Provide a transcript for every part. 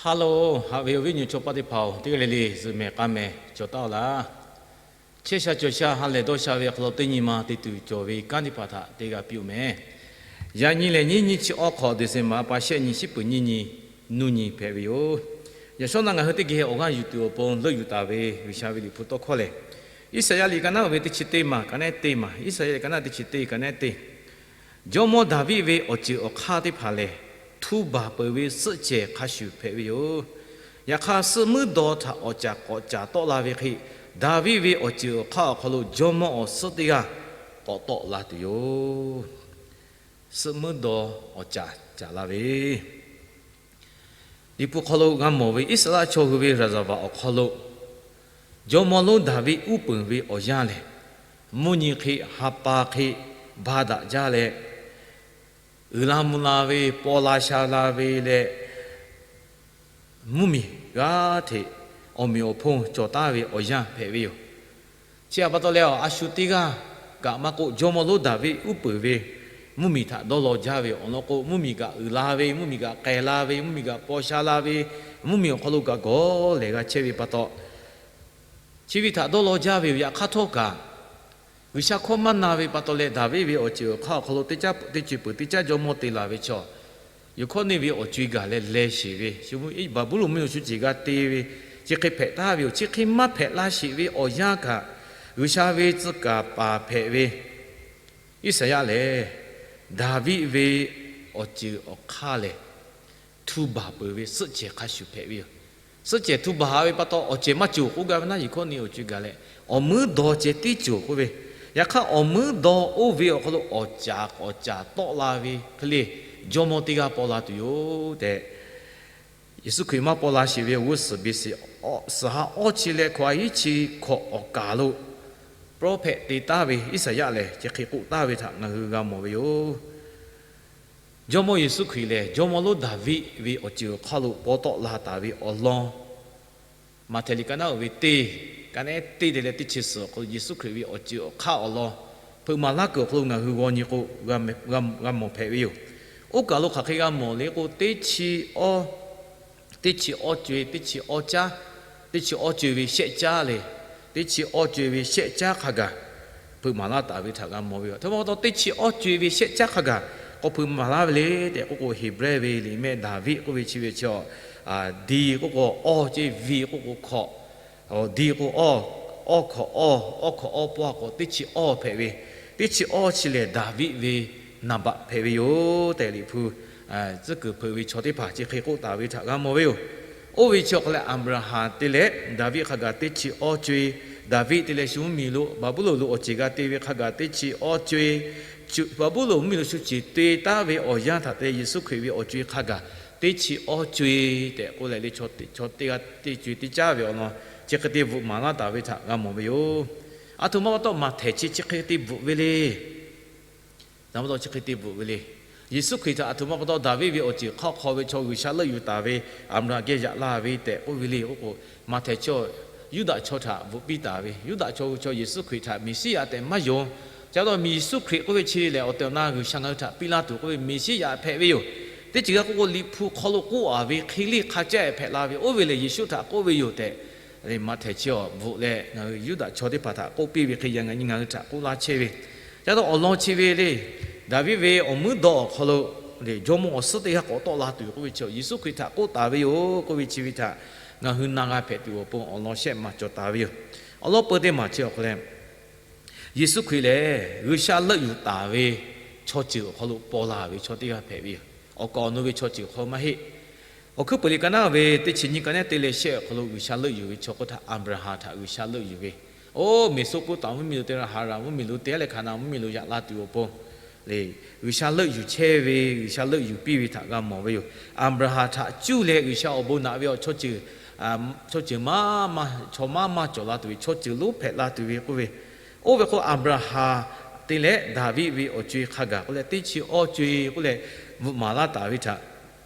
Hello, haꞈ ve awˬ viˉ awˬ nyi chaw paˆ teˇ hpaˍ-oˬ, teˇ g'aˇ le le zuhꞈ mehˍ k'aˇ mehˍ cawˬ taˍ-oˬ laˇ. Chehˇ sha cawˬ sha ha lehˬ dawˇ sha ve awˬ hk'aw lo teˇ nyi ma te tuˬ cawˬ ve kanˉ teˇ hpaˍ htaꞈ teˇ g'aˇ piˇ-oˬ meh. Yaꞈ nyi lehˬ nyiˇ nyiˇ chi awˇ hk'awꞈ December pa shehˆ nyi shiˉ peuˍ nyiˇ nyi, nuˇ nyi hpehꞈ ve yoˬ. Yaꞈ shawˉ naˆ ngaˬ hui teˇ geh awˬ g'aˇ yuˬ tuˬ awˬ pon leuˆ yuˬ taˍ ve G'uiˬsha ve Liꞈ hpu tawˇ hkawˇ lehˬ, Iˉsaˍyaˆ liꞈ ka naˉ uiˍ ve teˇ chi teˇ maˬ ka nehˉ teˇ maˬ, Iˉsaˍyaˆ liꞈ ka naˉ teˇ chi teˇ ka nehˉ teˇ, Jawˇmawˇ Daˍviˆ ve awˬ ceuˬ awˬ hk'aˇ teˇ hpaˍ lehˬ, htu baˬ peuˬ ve suhˆ cehˬ hk'a shuˍ hpehꞈ ve yoˬ. Yaꞈ hk'aˇ, suhˆ muiˉ daw htaꞈ awˬ caˍ k'awꞈ caˍ tawˆ la ve hk'e, Daˍviˆ ve awˬ ceuˬ awˬ hk'aˇ awˬ hk'aw lo jawˇmawˇ awˬ suhˉ teˇ g'aˇ k'awꞈ tawˆ la tuˬ yoˬ. Suhˆ muiˉ daw awˬ caˍ caˍ la ve Liꞈ hpu hk'aw lo g'a mawˬ ve, Iˉsaˍreˍlaˆ chaw hui ve raˍzaˍvaˍ awˬ hk'aw lo jawˇmawˇ lonˉ Daˍviˆ uˉ peunˍ ve awˬ yanˇ lehˬ, mvuhˇ nyi hk'e, ha pa hk'e ba daꞈ jaˇ leh, uiˍ la mvuh la ve, paw la sha la ve leh, mvuhˇmiˬ g'aˇ hteꞈ awˬ meꞈ awˬ hponˇ cawˬ taˍ ve awˬ yanˇ hpehꞈ ve yoˬ. Chi htaꞈ pa taw leh, a shu teˇ g'aˇ kaꞈ maˇ k'oˆ, jawˇmawˇ lonˉ Daˍviˆ uˉ peunˍ ve mvuhˇmiˬ htaꞈ dawˇ law jaˇ ve awˬ lawn k'o, mvuhˇmiˬ kaꞈ uiˍ la ve, mvuhˇmiˬ kaꞈ k'ai la ve, mvuhˇmiˬ kaꞈ paw sha la ve, mvuhˇmiˬ awˬ hk'aw lo kaꞈ gawˬ lehˬ g'a chehˇ ve pa taw, chi ve htaꞈ dawˇ law jaˇ ve yoˬ. Yaꞈ hk'aˇ htawˇ kaꞈ, G'uiˬsha hkawˇ maˇ na ve pa taw leh, Daˍviˆ ve awˬ ceuˬ awˬ hk'aˇ awˬ hk'aw lo teˇ ceuˬ peuˬ teˇ caˉ jawˇmawˇ te laˬ ve chaw, yawˇ hkawˇ neˇ ve awˬ co e gaˬ leh leh sheˍ ve, Baˍbuˍlonˍ mvuhˇmiˬ lo shu ceˬ g'a te ve, chi hk'e hpehꞈ taˍ ve yoˬ. Chi hk'e maˇ hpehꞈ laˇ sheˍ ve awˬ yanˇ kaꞈ, G'uiˬsha ve tcuh kaˍ paˍ hpehꞈ ve Iˉsaˍyaˆ lehˬ, Daˍviˆ ve awˬ ceuˬ awˬ hk'aˇ lehˬ, htu baˬ peuˬ ve suhˆ cehˬ hk'a shuˍ hpehꞈ ve yoˬ. Suhˆ cehˬ htu baˬ ve pa taw, awˬ cehˬ maˇ cawˬ k'oˆ gaˇ ve naˉ, yehˬ hkawˇ neˇ awˬ co e gaˬ leh, awˬ muiˉ daw ceh tiˉ cawˬ k'oˆ ve. Yaꞈ hk'aˇ, awˬ muiˉ daw oˇ ve awˬ hk'aw lo awˬ caˍ awˬ caˍ tawˆ la ve hk'e le, jawˇmawˇ teˇ g'aˇ paw la tuˬ yoˬ tehꞈ, Yeˍsuˆ Hkriꞈ maˇ paw la sheˍ ve awˬ g'uˇ suhˍ B C suhˍ ha awˇ chi leh hkawꞈ ha hiˉ chi hkawꞈ awˬ kaˍ lo, prophet te taˍ ve Iˉsaˍyaˆ lehˬ, chi hk'e k'oˆ taˍ ve htaꞈ ngaˬ hui g'a mawˬ ve yoˬ. Jawˇmawˇ Yeˍsuˆ Hkriꞈ lehˬ, jawˇmawˇ lonˉ Daˍviˆ ve awˬ ceuˬ awˬ hk'aˇ lo paw tawˆ la taˍ ve awˬ lawn, Maꞈhtehˍ liꞈ ka naˉ uiˍ ve teˇ, ka nehˉ teˇ te leh teˇ chi suhˍ awˬ hk'aw lo Yeˍsuˆ Hkriꞈ ve awˬ ceuˬ awˬ hk'aˇ awˬ lawn, hpeuꞈ maˍ laˇ kuiˬ awˬ hk'aw lo ngaˬ hui g'aw nyi k'o, g'a mawˬ hpehꞈ ve yoˬ. Oˇ kaˬ lo hk'aˬ hk'e g'a mawˬ le k'o, teˇ chi awˇ, teˇ chi awˇ co e, teˇ chi awˇ caˉ, teˇ chi awˇ co e ve shehˆ caˉ leh, teˇ chi awˇ co e ve shehˆ caˉ hk'a gaˬ hpeuꞈ maˍ laˇ taˍ ve htaꞈ g'a mawˬ ve yoˬ. Aˬ htoꞈ ma pa taw, teˇ chi awˇ co e ve shehˆ caˉ hk'a gaˬ k'awꞈ hpeuꞈ maˍ laˇ ve le tehꞈ k'oˆ k'o, Heˍbrehˇ ve liꞈ mehˆ Daˍviˆ k'oˆ ve chi ve chi, D k'oˆ k'o awˇ ce, V k'oˆ k'o hkawꞈ, D k'o awˇ, awˇ hkawꞈ awˇ, awˇ hkawꞈ awˇ paw k'o teˇ chi awˇ hpehꞈ ve, teˇ chi awˇ chi lehˬ Daˍviˆ ve naˍ baꞈ hpehꞈ ve yoˬ tehꞈ, Liꞈ hpu tcuhˉ kuiˬ hpeuꞈ ve chaw teˇ hpaˍ chi hk'e k'oˆ taˍ ve htaꞈ g'a mawˬ ve yoˬ. Oˇ ve chi awˬ hk'aw leh, Aˍbraˍhanˍ te leh Daˍviˆ hk'a gaˬ teˇ chi awˇ co e, Daˍviˆ te leh shu mvuhˇmiˬ lo Baˍbuˍlonˍ lo awˬ ceˬ g'a te ve hk'a gaˬ teˇ chi awˇ co e, Baˍbuˍlonˍ mvuhˇmiˬ lo shu ceˬ te taˍ ve awˬ yanˇ htaꞈ te Yeˍsuˆ Hkriꞈ ve awˬ co e hk'a gaˬ teˇ chi awˇ co e tehꞈ k'oˆ leh le, chaw teˇ g'aˇ teˇ co e teˇ caˉ ve awˬ lawn chi hk'e te bvuhꞈ maˍ laˇ taˍ ve htaꞈ g'a mawˬ ve yoˬ. Aˬ htoꞈ ma pa taw, Maꞈhtehˍ chi chi hk'e te bvuhꞈ ve le. Aˬ htoꞈ ma pa taw chi hk'e te bvuhꞈ ve le. Yeˍsuˆ Hkriꞈ htaꞈ aˬ htoꞈ ma pa taw Daˍviˆ ve awˬ ceuˬ hk'aˇ hk'aw ve chaw G'uiˬsha leuˆ yuˬ taˍ ve Aˍbraˍhanˍ geh yaꞈ la ve tehꞈ k'oˆ ve le k'oˆ k'o, Maꞈhtehˍ chi Yuˇdaꞈ chaw htaꞈ bvuhꞈ piˇ taˍ ve, Yuˇdaꞈ chaw hui chaw Yeˍsuˆ Hkriꞈ htaꞈ Meˍsiˉyaꞈ tehꞈ maˇ yonˍ. Chi pa taw Yeˍsuˆ Hkriꞈ k'oˆ ve chi lehˬ, awˬ tehˬ awˬ na G'uiˬsha ngaˬ hui htaꞈ piˇ laˇ tuˬ k'oˆ ve Meˍsiˉyaꞈ hpehꞈ ve yoˬ. Teˇ ceuˬ g'a k'oˆ k'o, Liꞈ hpu hk'aw lo k'oˆ a ve hk'e le hk'a caˇ hpehꞈ la ve, oˇ ve lehˬ Yeˍsuˆ htaꞈ k'oˆ ve yoˬ tehꞈ, Maꞈhtehˍ chi awˬ bvuhꞈ leh ngaˬ hui Yuˇdaꞈ chaw teˇ hpaˍ htaꞈ k'oˆ piˇ ve hk'e, yaꞈ ngaˬ nyi ngaˬ hui htaꞈ k'oˆ laˇ chehˇ ve. Chi pa taw awˬ lawn chi ve le, Daˍviˆ ve awˬ muiˉ daw awˬ hk'aw lo le, jawˇmawˇ awˬ suhˉ teˇ g'aˇ k'awꞈ tawˆ la tuˬ k'oˆ ve chi, Yeˍsuˆ Hkriꞈ htaꞈ k'oˆ taˍ ve yoˬ k'oˆ ve chi ve htaꞈ ngaˬ hui na g'a hpehꞈ tuˬ awˬ pon awˬ lawn shehˆ maˬ cawˬ taˍ ve yoˬ. Awˬ lawn peu teˇ maˬ chi awˬ hk'aw leh, Yeˍsuˆ Hkriꞈ lehˬ G'uiˬsha leuˆ yuˬ taˍ ve chaw ceuˬ awˬ hk'aw lo paw la ve chaw teˇ g'aˇ hpehꞈ ve yoˬ. Awˬ kaˍ awˬ nu ve chaw ceuˬ hk'aw maˇ heˆ. Awˬ hkuiˉ puiˍ liꞈ ka naˉ ve teˇ chi nyiˇ ka nehˉ te leh shehˆ awˬ hk'aw lo G'uiˬsha leuˆ yuˬ ve chaw k'oˆ htaꞈ Aˍbraˍhanˍ htaꞈ G'uiˬsha leuˆ yuˬ ve, oˇ Meˍsoˆpoˍtaˍriˆ mvuhˇmiˬ lo te leh Haˍranˍ mvuhˇmiˬ lo te leh Hkaˍnanˍ mvuhˇmiˬ lo yaꞈ la tuˬ awˬ pon le, G'uiˬsha leuˆ yuˬ chehˇ ve, G'uiˬsha leuˆ yuˬ piˇ ve htaꞈ g'a mawˬ ve yoˬ. Aˍbraˍhanˍ htaꞈ cuˇ leh G'uiˬsha awˬ bon naꞈ ve awˬ chaw ceuˬ, chaw ceuˬ maˇ maˇ, chaw maˇ maˇ cawˬ la tuˬ ve chaw ceuˬ lonˉ hpehꞈ la tuˬ ve k'oˆ ve, oˇ ve k'o Aˍbraˍhanˍ te leh Daˍviˆ ve awˬ co e hk'a gaˬ k'oˆ leh teˇ chi awˇ co e k'oˆ leh bvuhꞈ maˍ laˇ taˍ ve htaꞈ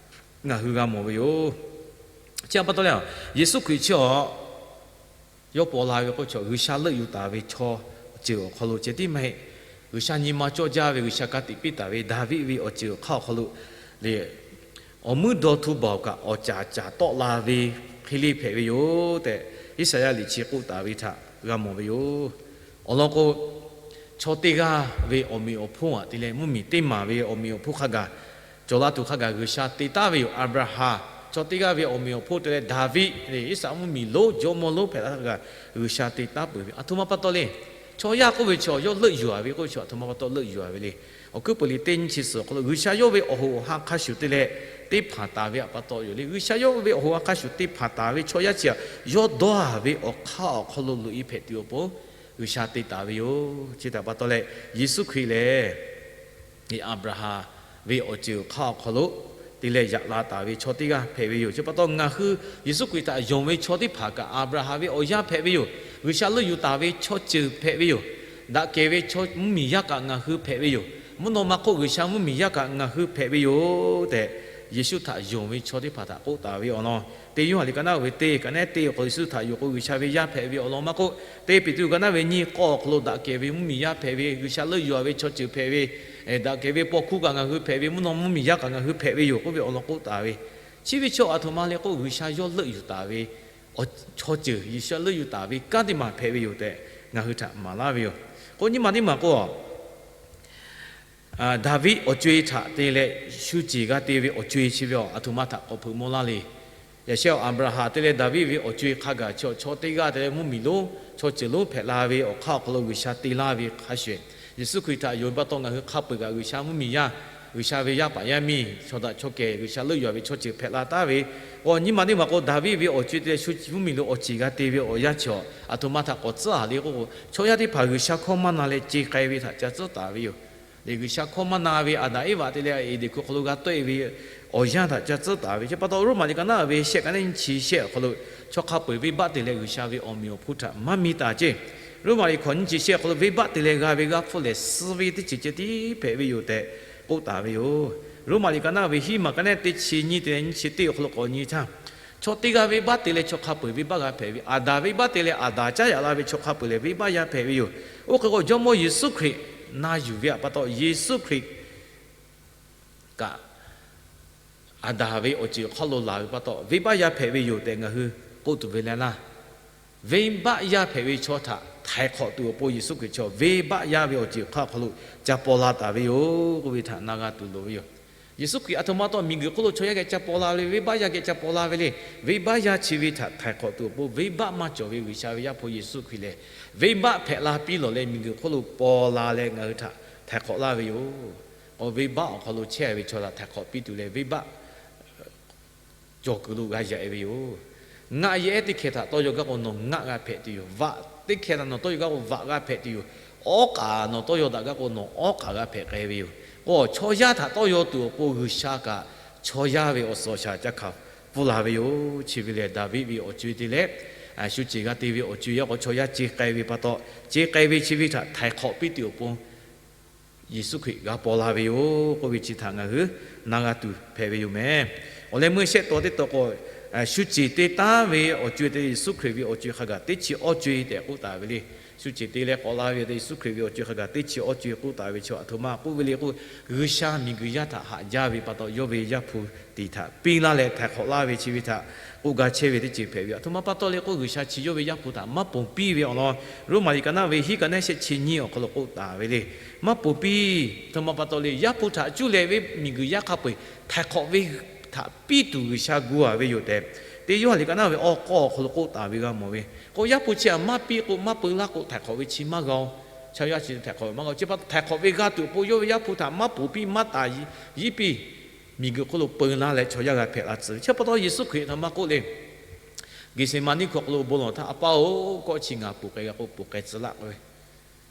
ngaˬ hui g'a mawˬ ve yoˬ. Chi pa taw leh, Yeˍsuˆ Hkriꞈ chi awˬ yawˇ paw la ve k'oˆ chaw G'uiˬsha leuˆ yuˬ taˍ ve chaw ceuˬ awˬ hk'aw lo ceh tiˉ maˇ heˆ. G'uiˬsha nyi ma cawˇ jaˇ ve, G'uiˬsha ka tiꞈ piˇ taˍ ve Daˍviˆ ve awˬ ceuˬ awˬ hk'aˇ awˬ hk'aw lo le, awˬ muiˉ dawˇ htu baˬ kaꞈ awˬ caˍ caˍ tawˆ la ve hk'e le hpehꞈ ve yoˬ tehꞈ, Iˉsaˍyaˆ liꞈ chi k'oˆ taˍ ve htaꞈ g'a mawˬ ve yoˬ. Awˬ lawn k'o, chaw teˇ g'aˇ ve awˬ meꞈ awˬ hponˇ aꞈ te leh mvuhˇmiˬ teˇ maˬ ve awˬ meꞈ awˬ hponˇ hk'a gaˬ cawˬ la tuˬ hk'a gaˬ G'uiˬsha te taˍ ve yoˬ. Aˍbraˍhanˍ, chaw teˇ g'aˇ ve awˬ meꞈ awˬ hponˇ te leh Daˍviˆ le, Iˉsaˍ mvuhˇmiˬ lonˉ jawˇmawˇ lonˉ hpehꞈ la hk'a gaˬ G'uiˬsha te taˍ peuˬ ve. Aˬ htoꞈ ma pa taw le. Chaw yaˇ k'oˆ ve chaw yawˇ leuˆ yuˬ a ve k'oˆ ve chaw aˬ htoꞈ ma pa taw leuˆ yuˬ a ve le. Awˬ hkuiˉ peuˬ liꞈ teˇ nyiˇ chi suhˍ awˬ hk'aw lo G'uiˬsha yawˇ ve awˬ hoꞈ awˬ ha hk'a shuˍ te leh teˇ hpaˍ taˍ ve aꞈ pa taw yoˬ le. G'uiˬsha yawˇ ve awˬ hoꞈ awˬ ha hk'a shuˍ te hpaˍ taˍ ve chaw yaˇ chi aꞈ, yawˇ dawˇ a ve awˬ hk'aˇ awˬ hk'aw lo loꞈ e hpehꞈ tuˬ awˬ pon G'uiˬsha te taˍ ve yoˬ. Chi htaꞈ pa taw leh, Yeˍsuˆ Hkriꞈ lehˬ Aˍbraˍhanˍ ve awˬ ceuˬ awˬ hk'aˇ awˬ hk'aw lo te leh yaꞈ la taˍ ve chaw teˇ g'aˇ hpehꞈ ve yoˬ. Chi pa taw ngaˬ hui Yeˍsuˆ Hkriꞈ htaꞈ yonˍ ve chaw teˇ hpaˍ kaꞈ Aˍbraˍhanˍ ve awˬ yaˇ hpehꞈ ve yoˬ. G'uiˬsha leuˆ yuˬ taˍ ve chaw ceuˬ hpehꞈ ve yoˬ. Daꞈ kehˬ ve chaw mvuhˇmiˬ yaˇ kaꞈ ngaˬ hui hpehꞈ ve yoˬ. Mvuhˇ naw ma hk'oˆ G'uiˬsha mvuhˇmiˬ yaˇ kaꞈ ngaˬ hui hpehꞈ ve yoˬ tehꞈ, Yeˍsuˆ htaꞈ yonˍ ve chaw teˇ hpaˍ htaꞈ k'oˆ taˍ ve awˬ lawn, teˇ Yoˇhanˬ liꞈ ka naˉ ve teˇ ka naˉ teˇ awˬ hk'aw lo Yeˍsuˆ htaꞈ yonˍ k'o G'uiˬsha ve yaˇ hpehꞈ ve awˬ lawn maˇ k'oˆ, teˇ Peˍtruˆ ka naˉ ve nyiˇ k'awˇ awˬ hk'aw lo daꞈ kehˬ ve mvuhˇmiˬ yaˇ hpehꞈ ve, G'uiˬsha leuˆ yuˬ a ve chaw ceuˬ hpehꞈ ve, daꞈ kehˬ ve paw hkuˇ kaꞈ ngaˬ hui hpehꞈ ve, mvuhˇ naw mvuhˇmiˬ yaˇ kaꞈ ngaˬ hui hpehꞈ ve yoˬ k'oˆ ve awˬ lawn k'oˆ taˍ ve. Chi ve chaw aˬ htoꞈ ma le k'o, G'uiˬsha yawˇ leuˆ yuˬ taˍ ve chaw ceuˬ, G'uiˬsha leuˆ yuˬ taˍ ve kanˉ teˇ maˬ hpehꞈ ve yoˬ tehꞈ ngaˬ hui htaꞈ maˍ laˇ ve yoˬ. K'o nyi ma teˇ maˬ k'o, Daˍviˆ awˬ co-e htaꞈ te leh shu ceˬ g'a te ve awˬ co-e chi ve aˬ htoꞈ ma htaꞈ k'awꞈ hpeuꞈ maw laˇ le. Yaꞈ sheh Aˍbraˍhanˍ te leh Daˍviˆ ve awˬ co-e hk'a gaˬ chi chaw teˇ g'aˇ te leh mvuhˇmiˬ lonˉ, chaw ceuˬ lonˉ hpehꞈ la ve awˬ hk'aˇ awˬ hk'aw lo G'uiˬsha te laˇ ve hk'a shuˍ, Yeˍsuˆ Hkriꞈ htaꞈ yonˍ ve pa taw ngaˬ hui hk'a peu-eˬ kaꞈ G'uiˬsha mvuhˇmiˬ yaˇ, G'uiˬsha ve yaˇ paˍ yaˇ miˇ chaw daꞈ chaw kehˬ G'uiˬsha leuˆ yuˬ a ve chaw ceuˬ hpehꞈ la taˍ ve. K'o nyi ma teˇ maˬ k'o, Daˍviˆ ve awˬ co-e te leh shu mvuhˇmiˬ lo awˬ ceˬ g'a te ve awˬ yanˇ chi aˬ htoꞈ ma htaꞈ k'awꞈ tcuhˉ a le k'o, chaw yaˇ teˇ hpaˍ G'uiˬsha hkawˇ maˇ na leh ce k'ai ve htaꞈ ca tcuhˉ taˍ ve yoˬ. Lehˬ G'uiˬsha hkawˇ maˇ na ve Aˍdanˍ Eˇvaꞈ te leh Eˍdenˍ hkui hk'aw lo g'a tawˆ e ve awˬ yanˇ htaꞈ ca tcuhˉ taˍ ve. Chi pa taw Roˉmaꞈ liꞈ ka naˉ ve shehˆ ka naˉ nyiˇ chi shehˆ awˬ hk'aw lo, chaw hk'a peu-eˬ venˇbaˆ te leh G'uiˬsha ve awˬ meꞈ awˬ hponˇ htaꞈ maˇ miˇ taˍ ceˇ. Roˉmaꞈ liꞈ hkawꞈ nyiˇ chi shehˆ awˬ hk'aw lo venˇbaˆ te leh g'a ve g'aˇ hpfuhˇ lehˬ, suh ve teˇ ceuˬ ceh tiˉ hpehꞈ ve yoˬ tehꞈ k'oˆ taˍ ve yoˬ. Roˉmaꞈ liꞈ ka naˉ ve hiˉ maˬ ka naˉ teˇ chi nyiˇ te leh nyiˇ chi teˇ awˬ hk'aw lo k'awꞈ nyi htaˇ, chaw teˇ g'aˇ venˇbaˆ te leh chaw hk'a peu-eˬ venˇbaˆ g'a hpehꞈ ve, Aˍdanˍ venˇbaˆ te leh Aˍdanˍ caˉ yaꞈ la ve chaw hk'a peu-eˬ lehˬ venˇbaˆ yaˇ hpehꞈ ve yoˬ. Oˇ hk'e k'o Jawˇmawˇ Yeˍsuˆ Hkriꞈ na yuˬ ve aꞈ pa taw, Yeˍsuˆ Hkriꞈ kaꞈ Aˍdanˍ ve awˬ ceuˬ hk'aw lo laˬ ve pa taw, venˇbaˆ yaˇ hpehꞈ ve yoˬ tehꞈ ngaˬ hui k'oˆ tuˬ ve leh laˇ. Venˇbaˆ yaˇ hpehꞈ ve chaw htaꞈ htaiˍ hk'awꞈ tuˬ awˬ pon Yeˍsuˆ Hkriꞈ chaw venˇbaˆ yaˇ ve awˬ ceuˬ hk'aˇ awˬ hk'aw lo ca paw la taˍ ve yoˬ k'oˆ ve htaꞈ na g'a tuˬ loˍ ve yoˬ. Yeˍsuˆ Hkriꞈ aˬ htoꞈ ma taw miˬguiˬ hk'oˆ lo chaw yaˇ geh ca paw la ve, venˇbaˆ yaˇ geh ca paw la ve le. Venˇbaˆ yaˇ chi ve htaꞈ htaiˍ hk'awꞈ tuˬ awˬ pon venˇbaˆ maˇ cawˬ ve G'uiˬsha ve Yaˇ hpu Yeˍsuˆ Hkriꞈ lehˬ, venˇbaˆ hpehꞈ la piˇ lawˬ leh miˬguiˬ hk'oˆ lo paw la leh ngaˬ hui htaꞈ htaiˍ hk'awꞈ laˇ ve yoˬ. K'o venˇbaˆ awˬ hk'aw lo chehˇ ve chaw htaꞈ htaiˍ hk'awꞈ piˇ tuˬ leh venˇbaˆ cawˬ kuiˬ lo g'a yaꞈ e ve yoˬ. Ngaˆ yehˉ teˇ hkeh htaꞈ tawˇ yaw gaˇ k'o nawˬ ngaˆ g'a hpehꞈ tuˬ yoˬ. Vaꞈ teˇ hkeh htaꞈ nawˬ tawˇ yaw gaˇ k'o vaꞈ g'a hpehꞈ tuˬ yoˬ. Awˉ k'aˍ nawˬ tawˇ yaw daꞈ gaˇ k'o nawˬ awˉ k'aˍ g'a hpehꞈ k'ai ve yoˬ. K'o chaw yaˇ htaꞈ tawˇ yaw tuˬ awˬ pon G'uiˬsha kaꞈ chaw yaˇ ve awˬ suhˍ awˬ shaˍ ca hkanˍ pfuhˇ la ve yoˬ. Chi ve lehˬ Daˍviˆ ve awˬ co-e te leh shu ceˬ g'a te ve awˬ co-e yaˇ k'o chaw yaˇ ce k'ai ve pa taw, ce k'ai ve chi ve htaꞈ htaiˍ hk'awꞈ piˇ tuˬ awˬ pon Yeˍsuˆ Hkriꞈ g'a paw la ve yoˬ k'oˆ ve chi htaꞈ ngaˬ hui na g'a tuˬ hpehꞈ ve yoˬ mehˍ. Awˬ leh meuˇ shehˆ taw teˇ taw k'o, shu ceˬ te taˉ ve awˬ co-e te Yeˍsuˆ Hkriꞈ ve awˬ co-e hk'a gaˬ teˇ chi awˇ co-e tehꞈ k'oˆ taˍ ve le. Shu ceˬ te leh k'awꞈ la ve te Yeˍsuˆ Hkriꞈ ve awˬ co-e hk'a gaˬ teˇ chi awˇ co-e k'oˆ taˍ ve chi aˬ htoꞈ ma k'oˆ ve le k'o, G'uiˬsha miˬguiˬ yaˇ htaꞈ haꞈ jaˇ ve pa taw yawˇ ve Yaˇ hpu tiꞈ htaꞈ piˇ laˇ leh htaiˍ hk'awꞈ laˇ ve chi ve htaꞈ k'oˆ ga chehˇ ve teˇ ceuˬ hpehꞈ ve yoˬ. Aˬ htoꞈ ma pa taw le k'o, G'uiˬsha chi yawˇ ve Yaˇ hpu htaꞈ maˇ ponˬ piˇ ve awˬ lawn, Roˉmaꞈ liꞈ ka naˉ ve hiˉ ka naˉ shehˆ chi nyiˇ awˬ hk'aw lo k'oˆ taˍ ve le. Maˇ ponˬ piˇ. Aˬ htoꞈ ma pa taw le, Yaˇ hpu htaꞈ cuˇ leh ve miˬguiˬ yaˇ hk'a peu-eˬ htaiˍ hk'awꞈ ve htaꞈ piˇ tuˬ G'uiˬsha gu a ve yoˬ tehꞈ, teˇ Yoˇhanˬ liꞈ ka naˉ ve awˬ k'awˇ awˬ hk'aw lo k'oˆ taˍ ve g'a mawˬ ve. K'o Yaˇ hpu chi htaꞈ maˇ piˇ k'o maˇ peu laˇ k'o htaiˍ hk'awꞈ ve chi maˇ g'a-oˬ. Chaw yaˇ chi htaiˍ hk'awꞈ ve maˇ g'a-oˬ. Chi pa taw htaiˍ hk'awꞈ ve g'a tuˬ awˬ pon yawˇ ve Yaˇ hpu htaꞈ maˇ ponˬ piˇ maˇ taˍ yiˉ piˇ, miˬguiˬ hk'oˆ lo peu laˇ leh chaw yaˇ g'a hpehꞈ la tcuh ve. Chi pa taw Yeˍsuˆ Hkriꞈ htaꞈ maˇ k'oˆ le. Geˍseˍmaˍniˆ hkui awˬ hk'aw lo bon lawˬ htaˇ, A pa-oˬ, kawˆ chi ngaˬ ponˬ k'ai g'a k'o ponˬ k'ai tcuh laˇ k'oˆ ve.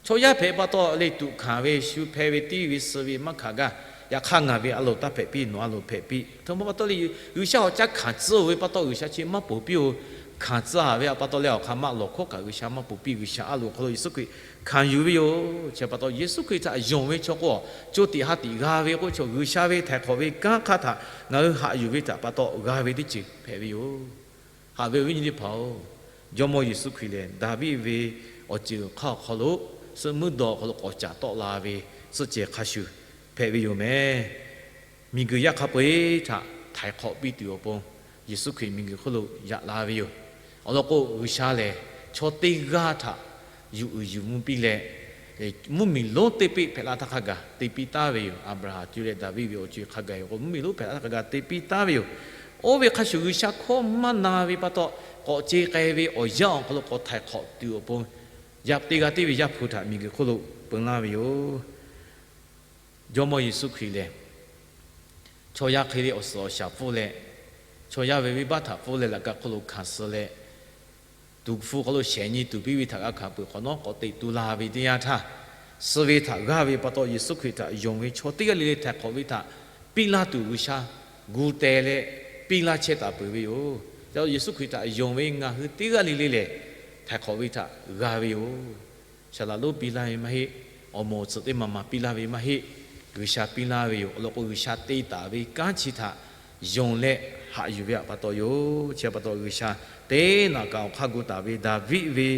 Chaw yaˇ hpehꞈ pa taw le tuꞈ hkanˍ ve shu hpeh ve tiˇ ve suh ve maˇ hkanˍ gaˇ. Yaꞈ hk'aˇ ngaˬ ve a loˍ taˇ hpehꞈ piˇ, nawˬ a loˍ hpehꞈ piˇ. Aˬ htoꞈ ma pa taw le, G'uiˬsha awˬ caˇ hkanˍ tcuh ve pa taw G'uiˬsha chi maˇ ponˬ piˇ-oˬ. Hkanˍ tcuh ve a pa taw leh awˬ hk'aˇ maˇ lawˬ hkawˉ kaꞈ G'uiˬsha maˇ ponˬ piˇ, G'uiˬsha a loˍ hk'aw lo Yeˍsuˆ Hkriꞈ hkanˍ yuˬ ve yoˬ. Chi pa taw Yeˍsuˆ Hkriꞈ htaꞈ yonˍ ve chaw k'o, co tiꞈ ha tiꞈ g'a ve k'oˆ ve chaw, G'uiˬsha ve htaiˍ hk'awꞈ ve kanˉ hk'aˇ htaꞈ ngaˬ hui haꞈ yuˬ ve htaꞈ pa taw g'a ve teˇ ceuˬ hpehꞈ ve yoˬ. Haꞈ ve awˬ viˉ nyi teˇ hpaˍ-oˬ, Jawˇmawˇ Yeˍsuˆ Hkriꞈ lehˬ Daˍviˆ ve awˬ ceuˬ hk'aˇ awˬ hk'aw lo, suhˆ muiˉ dawˇ awˬ hk'aw lo k'awꞈ caˍ tawˆ la ve suhˆ cehˬ hk'a shuˍ hpehꞈ ve yoˬ mehˍ. Miˬguiˬ yaˇ hk'a peu-eˬ htaꞈ htaiˍ hk'awꞈ piˇ tuˬ awˬ pon, Yeˍsuˆ Hkriꞈ miˬguiˬ hk'oˆ lo yaꞈ la ve yoˬ. Awˬ lawn k'o, G'uiˬsha lehˬ chaw teˇ g'aˇ htaꞈ yuˬ uiˍ yuˬ mvuh piˇ leh, mvuhˇmiˬ lonˉ teˇ peˆ hpehꞈ la htaˇ hk'a gaˬ te piˇ taˉ ve yoˬ. Aˍbraˍhanˍ co-e leh Daˍviˆ ve awˬ co-e hk'a gaˬ yoˬ k'o, mvuhˇmiˬ lonˉ hpehꞈ la htaˇ hk'a gaˬ te piˇ taˉ ve yoˬ. Oˇ ve hk'a shuˍ G'uiˬsha hkawˇ maˇ na ve pa taw, k'awꞈ ce k'ai ve awˬ yanˇ awˬ hk'aw lo k'awꞈ htaiˍ hk'awꞈ tuˬ awˬ pon, yaˇ teˇ g'aˇ teˇ ve Yaˇ hpu htaꞈ miˬguiˬ hk'oˆ lo peun laˇ ve yoˬ. Jawˇmawˇ Yeˍsuˆ Hkriꞈ lehˬ, chaw yaˇ hk'e le awˬ suhˍ awˬ shaˍ pfuhˇ leh, chaw yaˇ ve venˇbaˆ htaꞈ pfuhˇ leh laꞈ ka hk'oˆ lo hkanˍ suh leh, tuˍ hpfuh hk'aw lo shehˍ nyi tuˬ piˇ ve htaꞈ g'a hkanˍ peuˬ hk'awꞈ nawˉ k'awꞈ teꞈ tu la ve teˇ yanˇ htaˇ, suh ve htaꞈ g'aˇ ve pa taw Yeˍsuˆ Hkriꞈ htaꞈ yonˍ ve chaw teˇ g'aˇ le le htaiˍ hk'awꞈ ve htaꞈ piˇ laˇ tuˬ G'uiˬsha gu teh leh piˇ laˇ chehˇ taˍ peuˬ ve yoˬ. Yeˍsuˆ Hkriꞈ htaꞈ yonˍ ve ngaˬ hui teˇ g'aˇ le le lehˬ, htaiˍ hk'awꞈ ve htaꞈ g'a ve yoˬ. Saˍ laꞈ lonˉ piˇ laˇ ve maˇ heˆ. Awˬ moˍ awˬ tsuhꞈ teˇ maˬ maˬ piˇ laˇ ve maˇ heˆ. G'uiˬsha piˇ laˇ ve yoˬ. Awˬ lawn k'o, G'uiˬsha te taˍ ve kanˉ chi htaꞈ yonˍ leh haꞈ yuˬ ve pa taw yoˬ. Chi pa taw G'uiˬsha teˇ naꞈ kaꞈ awˬ hk'aˇ gu taˍ ve Daˍviˆ ve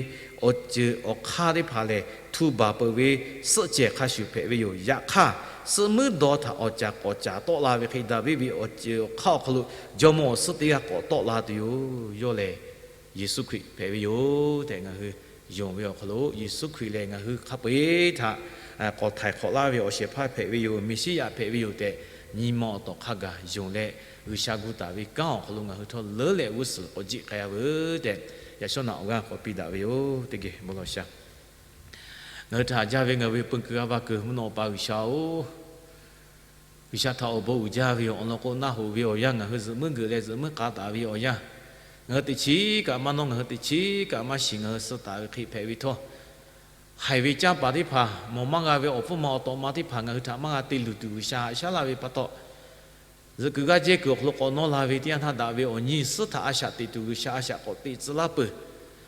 awˬ ceuˬ awˬ hk'aˇ teˇ hpaˍ lehˬ, htu baˬ peuˬ ve suhˆ cehˬ hk'a shuˍ hpehꞈ ve yoˬ. Yaꞈ hk'aˇ, suhˆ muiˉ daw htaꞈ awˬ caˍ k'awꞈ caˍ tawˆ la ve hk'e, Daˍviˆ ve awˬ ceuˬ awˬ hk'aˇ awˬ hk'aw lo jawˇmawˇ awˬ suhˉ teˇ g'aˇ k'awꞈ tawˆ la tuˬ yoˬ. Yawˇ lehˬ Yeˍsuˆ Hkriꞈ hpehꞈ ve yoˬ tehꞈ ngaˬ hui yonˍ ve awˬ hk'aw lo, Yeˍsuˆ Hkriꞈ lehˬ ngaˬ hui hk'a peu-eˬ htaꞈ k'awꞈ htaiˍ hk'awꞈ laˇ ve awˬ shehˍ hpaˇ hpehꞈ ve yoˬ. Meˍsiˉyaꞈ hpehꞈ ve yoˬ tehꞈ nyi ma awˬ tawˍ hk'a gaˬ yonˍ leh, G'uiˬsha gu taˍ ve kanˉ awˬ hk'aw lo ngaˬ hui htawˇ leuˉ leh g'uˇ suhˍ k'awꞈ jiˆ k'ai-a veuˬ tehꞈ, yaꞈ shawˉ naꞈ awˬ g'aˇ k'awꞈ piˇ daꞈ ve yoˬ. Teˇ geh bon lawˬ sha. Ngaˬ hui htaꞈ haꞈ jaˇ ve ngaˬ hui ve peu kuiˬ g'a va kuiˬ mvuhˇ naw pa G'uiˬsha-oˬ, G'uiˬsha htaꞈ awˬ bon uiˍ jaˇ ve yoˬ. Awˬ lawn k'o, naˆ hoꞈ ve awˬ yanˇ ngaˬ hui zuhꞈ muiˉ geuꞈ leh zuhꞈ muiˉ k'a taˍ ve awˬ yanˇ, ngaˬ hui teꞈ chiˉ kaꞈ maˇ nawˇ, ngaˬ hui teꞈ chiˉ kaꞈ maˇ shiˍ, ngaˬ hui suh taˍ ve hk'e hpehꞈ ve htawˇ, haiˬ ve canˇ paˍ teˇ hpaˍ, mawˬ maˇ g'a ve awˬ hpfuhˇ ma awˬ tawꞈ ma teˇ hpaˍ ngaˬ hui htaꞈ maˇ g'a te luˬ tuˬ G'uiˬsha haꞈ shaˉ laˇ ve pa taw, zuhꞈ kuiˬ g'aˇ jehˇ kuiˬ awˬ hk'aw lo k'awꞈ nawˇ la ve teˇ yanˇ htaˇ, daꞈ ve awˬ nyi suhˉ htaꞈ a shaꞈ teꞈ tuˬ G'uiˬsha a shaꞈ k'awꞈ teꞈ tcuh laˇ peuˬ.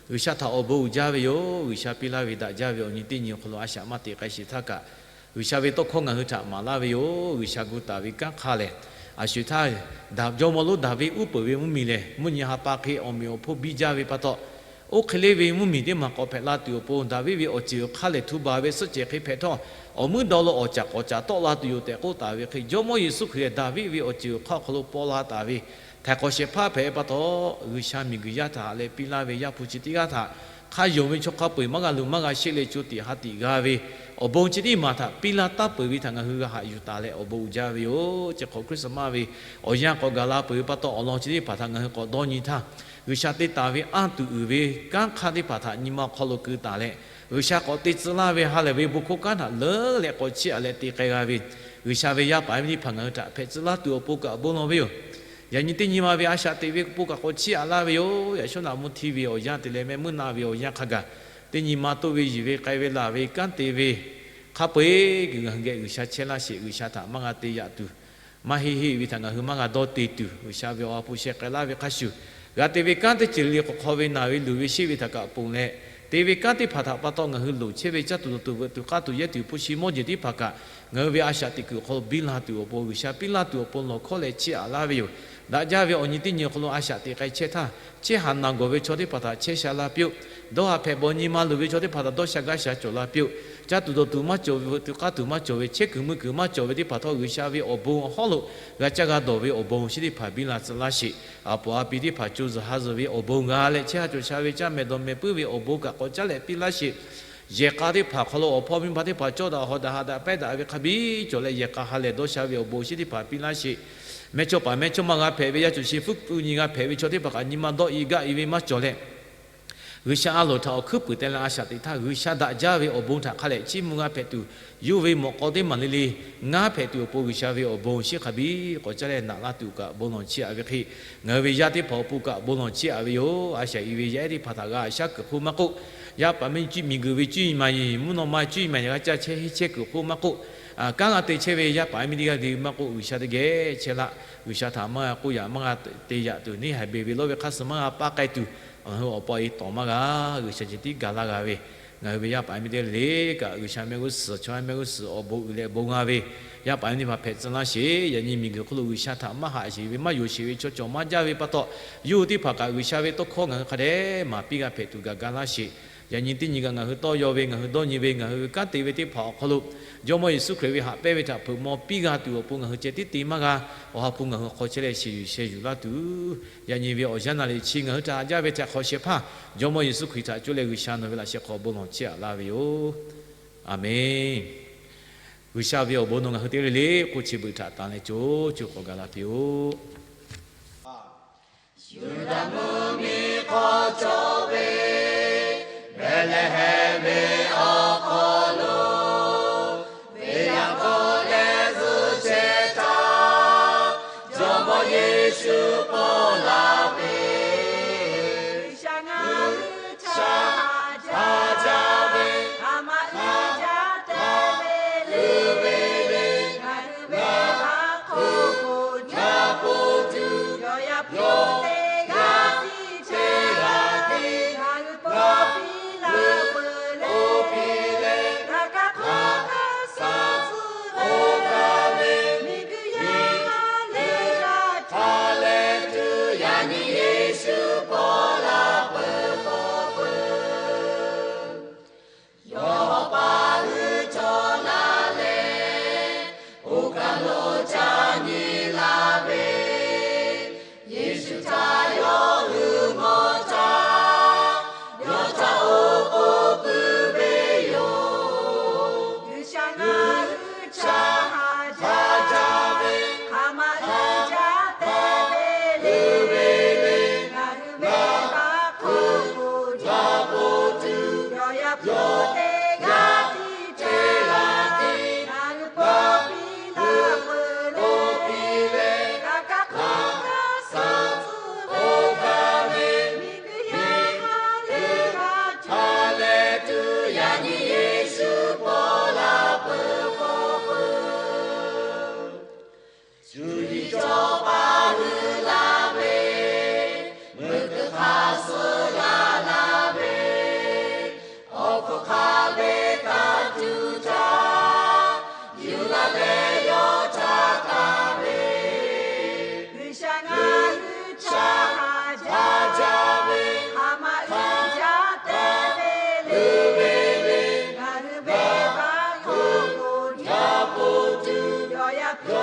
G'uiˬsha htaꞈ awˬ bon uiˍ jaˇ ve yoˬ. G'uiˬsha piˇ laˇ ve daꞈ jaˇ ve awˬ nyi teˇ nyi awˬ hk'aw lo a shaꞈ maˇ teꞈ k'ai sheˍ htaˇ kaꞈ, G'uiˬsha ve tawˇ hkawˇ ngaˬ hui htaꞈ maˍ laˇ ve yoˬ. G'uiˬsha gu taˍ ve kanˉ hk'a lehˬ, a shu htaˇ, jawˇmawˇ lonˉ Daˍviˆ uˉ peunˍ ve mvuhˇmiˬ lehˬ, mvuhˇ nyi ha pa hk'e awˬ meꞈ awˬ hponˇ biˇ jaˇ ve pa taw, oˇ hk'e le ve mvuhˇmiˬ teˇ maˬ k'awꞈ hpehꞈ la tuˬ awˬ pon, Daˍviˆ ve awˬ ceuˬ awˬ hk'aˇ lehˬ htu baˬ ve suhˆ cehˬ hk'e hpehꞈ htawˇ, awˬ muiˉ daw lo awˬ caˍ k'awꞈ caˍ tawˆ la tuˬ yoˬ tehꞈ k'oˆ taˍ ve hk'e, jawˇmawˇ Yeˍsuˆ Hkriꞈ lehˬ Daˍviˆ ve awˬ ceuˬ awˬ hk'aˇ awˬ hk'aw lo paw la taˍ ve htaiˍ hk'awꞈ shehˍ hpaˇ hpehꞈ ve pa taw, G'uiˬsha miˬguiˬ yaˇ htaꞈ leh piˇ laˇ ve Yaˇ hpu chi teˇ g'aˇ htaꞈ hk'a yonˍ ve chaw hk'a peu-eˬ maˇ g'a luˬ maˇ g'a sheˆ leh co tiꞈ ha tiꞈ g'a ve awˬ bon chi teˇ maˬ htaꞈ piˇ laˇ taˍ peuˬ ve htaꞈ ngaˬ hui g'a haꞈ yuˬ taˍ leh awˬ bon uiˍ jaˇ ve yoˬ. Chi hk'awꞈ Christmas ve awˬ yanˇ k'awꞈ gaˬ la peuˬ ve pa taw, awˬ lawn chi teˇ hpaˍ htaꞈ ngaˬ hui k'awꞈ dawˇ nyi htaˇ, G'uiˬsha te taˍ ve anˇ tuˬ uiˍ ve kanˉ hk'aˇ teˇ hpaˍ htaꞈ nyi ma awˬ hk'aw lo keu taˍ leh, G'uiˬsha k'awꞈ te tcuh laˇ ve ha lehˬ ve bon hkawˇ kanˉ htaꞈ leuˉ leh k'awꞈ chiˇ aꞈ leh te k'ai g'a ve, G'uiˬsha ve yaˇ paˍ miˇ teˇ hpaˍ ngaˬ hui htaꞈ hpehꞈ tcuh laˇ tuˬ awˬ pon kaꞈ bon lawˬ ve yoˬ. Yaꞈ nyi teˇ nyi ma ve a shaꞈ teꞈ ve pon kaꞈ k'awꞈ chiˇ aꞈ laˇ ve yoˬ. Yaꞈ shawˉ naꞈ mvuhˇ htiˇ ve awˬ yanˇ te leh mehˆ meuˇ na ve awˬ yanˇ hk'a gaˬ, teˇ nyi ma toˇ ve yiˬ ve k'ai ve laˬ ve kanˉ te ve hk'a peu-eˬ geh G'uiˬsha chehˇ laˇ sheˍ. G'uiˬsha htaꞈ maˇ g'a te yaꞈ tuˬ, maˇ heˆ heˆ ve htaꞈ ngaˬ hui maˇ g'a dawˇ te tuˬ, G'uiˬsha ve awˬ ha hpu sheh k'ai laˇ ve hk'a shuˍ, g'a te ve kanˉ teˇ ceuˬ le le k'awꞈ hk'aw ve naˬ ve luˬ ve sheˆ ve htaꞈ kaꞈ ponˬ leh, te ve kanˉ teˇ hpaˍ htaꞈ pa taw ngaˬ hui loˍ chehˇ ve caˇ tuˬ dawˬ tuˬ veuꞈ tuˬ k'aˇ tuˬ yehˇ tuˬ hpu shi mawˇ jeˬ teˇ hpaˍ kaꞈ, ngaˬ hui ve a shaꞈ teꞈ kuiˬ awˬ hk'aw lo biˇ la tuˬ awˬ pon, G'uiˬsha piˇ laˇ tuˬ awˬ pon lawˬ hkawˇ leh chiˇ aꞈ laˇ ve yoˬ. Daꞈ jaˇ ve awˬ nyi teˇ nyi awˬ hk'aw lo a shaꞈ teꞈ k'ai chehˇ htaˇ, chehˇ haˍ naˬ gawˬ ve chaw teˇ hpaˍ htaꞈ chehˇ sha la piˇ-oˆ. Dawˇ haˍ hpehꞈ bawˬ nyi ma luˬ ve chaw teˇ hpaˍ htaꞈ dawˇ sha gaˇ sha cawˬ la piˇ-oˆ. Caˇ tuˬ dawˬ tuˬ maˇ cawˬ ve, veuꞈ tuˬ k'aˇ tuˬ maˇ cawˬ ve, chehˇ kuiˬ mui kuiˬ maˇ cawˬ ve teˇ hpaˍ htawˇ, G'uiˬsha ve awˬ bon awˬ hawˉ lo g'a caˇ g'a dawˬ ve awˬ bon chi teˇ hpaˍ biˇ la tcuh laˇ sheˍ. A poˍ a pi teˇ hpaˍ co zuhˬ ha zuhˬ ve awˬ bon g'a leh, chehˇ ha cawˬ sha ve caˇ mehˍ dawˬ mehˍ puiˉ ve awˬ bon kaꞈ k'awꞈ caˉ leh piˇ laˇ sheˍ. Yehˬ k'a teˇ hpaˍ hk'aw lo awˬ hpawˇ miˇ ma teˇ hpaˍ cawˇ daꞈ haw daꞈ ha daꞈ pehˉ daꞈ ve hk'a biˇ cawˬ leh, yehˬ k'a ha lehˬ dawˇ sha ve awˬ bon chi teˇ hpaˍ piˇ laˇ sheˍ. Mehˇchawˇ paˍ mehˇchawˇma g'a hpehꞈ ve, yaˇ cawˬ shi fuˉ pu nyi g'a hpehꞈ ve chaw teˇ hpaˍ kaꞈ nyi ma dawˇ i gaˆ i ve maˇ cawˬ leh, G'uiˬsha a loˍ htaꞈ awˬ hkuiˉ puiˍ teh leh a shaꞈ teꞈ htaˇ, G'uiˬsha daꞈ jaˇ ve awˬ bon htaꞈ hk'a lehˬ chiˇ mvuh g'a hpehꞈ tuˬ, yawˇ ve mawꞈ k'aw teˇ maˬ le le ngaˇ hpehꞈ tuˬ awˬ pon G'uiˬsha ve awˬ bon shinˉ hk'a biˇ k'awꞈ caˇ leh naꞈ laˇ tuˬ kaꞈ bon lawˬ chiˇ aꞈ ve hk'e, ngaˬ hui ve yaˇ teˇ hpaˍ awˬ pon kaꞈ bon lawˬ chiˇ aꞈ ve yoˬ. A shaꞈ i ve yaˇ ehˉ teˇ hpaˍ htaꞈ g'a haꞈ shaˉ kuiˬ hk'oˆ maˇ k'oˆ, yaˇ paˍ miˇ miˬguiˬ ve cuˇ yiˍ maˬ yiˍ, mvuhˇ naw ma cuˇ yiˍ maˬ yiˍ g'a caˇ chehˇ henˇ chehˇ kuiˬ hk'oˆ maˇ k'oˆ, kanˉ g'a te chehˇ ve yaˇ paˍ miˇ teˇ g'aˇ geh maˇ k'oˆ, G'uiˬsha teˇ geh chehˇ laˇ. G'uiˬsha htaꞈ maˇ g'a k'oˆ yaꞈ maˇ g'a te yaꞈ tuˬ, neˇ haiˬ beˬ ve lawˇ ve hk'aˇ suh maˇ g'a paˇ k'ai tuˬ, ngaˬ hui awˬ pa e tawˍ maˇ g'a. G'uiˬsha ceh tiˉ gaˬ laˇ g'a ve, ngaˬ hui ve yaˇ paˍ miˇ teˇ g'aˇ le kaꞈ G'uiˬsha mehˆ g'uˇ suhˍ, chaw mehˆ g'uˇ suhˍ awˬ bon uiˍ leh bon g'a ve yaˇ paˍ miˇ teˇ hpaˍ hpehꞈ tcuh laˇ sheˍ. Yaꞈ nyi miˬguiˬ hk'oˆ lo G'uiˬsha htaꞈ maˇ haꞈ sheˍ ve, maˇ yonˍ sheˍ ve chaw cawˬ maˇ jaˇ ve pa taw, yawˇ hui teˇ hpaˍ kaꞈ G'uiˬsha ve tawˇ hkawˇ ngaˬ hui hk'a dehꞈ maˍ piˇ g'a hpehꞈ tuˬ gaˬ ga laˇ sheˍ. Yaꞈ nyi teˇ nyi kaꞈ ngaˬ hui tawˇ yaw ve, ngaˬ hui dawˇ nyi ve, ngaˬ hui ve kanˉ te ve teˇ hpaˍ awˬ hk'aw lo Jawˇmawˇ Yeˍsuˆ Hkriꞈ ve haꞈ pehnˇ ve htaꞈ hpeuꞈ maw piˇ g'a tuˬ awˬ pon ngaˬ hui ceh tiˉ te maˇ g'a. Awˬ ha hpu ngaˬ hui hk'aw chehˇ leh shehˍ yuˬ shehˍ yuˬ laˇ tuˬ, yaꞈ nyi ve awˬ yanˇ naˍ riˍ chi ngaˬ hui htaꞈ haꞈ jaˇ ve htaꞈ hk'aw shehˍ hpaˇ Jawˇmawˇ Yeˍsuˆ Hkriꞈ htaꞈ coˇ leh G'uiˬsha nawˬ ve laꞈ sheh hk'aw bon lawˬ chehˇ aꞈ laˇ ve yoˬ. Aˍmenˍ. G'uiˬsha ve awˬ bon nawˬ ngaˬ hui teˇ g'aˇ le le k'oˆ chi beuꞈ htaꞈ tanˍ leh co co k'awꞈ gaˬ la piˇ-oˆ. Yuˇdaꞈ mvuhˇmiˬ hk'aw cawˬ ve Behˍlehˍhehnˍ ve awˬ hk'aw lo, venˇ yaˇ k'aw leh zuhˆ chehˇ htaˇ, Jawˇmawˇ Yeˍsuˆ paw la ve, G'uiˬsha ngaˬ hui htaꞈ haꞈ jaˇ ve, a ma uiˍ jaˇ te ve, uiˍ ve le, ngaˬ hui ve hk'a hk'oˆ k'o, yaˇ po tuˬ yawˬ yaˇ po teˇ g'aˇ tiˉ chehˇ la ve, ngaˬ hui paw piˇ laˇ peuˬ le. Oˇ piˇ leh, yaꞈ hk'aˇ hk'aˇ suh suh ve, oˇ kaˇ ve miˬguiˬ yaˇ ha lehˬ g'a htaˇ leh tuˬ, yaꞈ nyi Yeˍsuˆ paw la peuˬ paw peuˬ. Yawˇ pa hui cawˬ la leh, oˇ kaˬ lo ca nyi la ve, Yeˍsuˆ htaꞈ yawˇ hui mawˬ htaˇ, yawˇ htaꞈ oˉ k'oˍ puiˉ ve yoˬ. G'uiˬsha ngaˬ hui htaꞈ haꞈ jaˇ ve, a ma uiˍ jaˇ te ve, uiˍ ve le, ngaˬ hui ve hk'a hk'oˆ k'o, yaˇ po tuˬ yawˬ yaˇ po teˇ g'aˇ tiˉ chehˇ la ve, ngaˬ hui paw piˇ laˇ peuˬ le. Oˇ piˇ leh, yaꞈ hk'aˇ hk'aˇ suh suh ve, oˇ kaˇ ve miˬguiˬ yaˇ ha lehˬ g'a htaˇ leh tuˬ, yaꞈ nyi Yeˍsuˆ paw la peuˬ paw peuˬ. Cuˇ yiˍ cawˬ paˍ hui la ve, meuꞈ keu hk'a suh g'a la ve, awˬ hpfuhˇ hk'a ve ka tuˬ htaˇ, yuˬ la leh yawˇ htaꞈ kaˇ ve, G'uiˬsha ngaˬ hui htaꞈ haꞈ jaˇ ve, a ma uiˍ jaˇ te ve, uiˍ ve le, ngaˬ hui ve hk'a hk'oˆ k'o, yaˇ po tuˬ yawˬ yaˇ po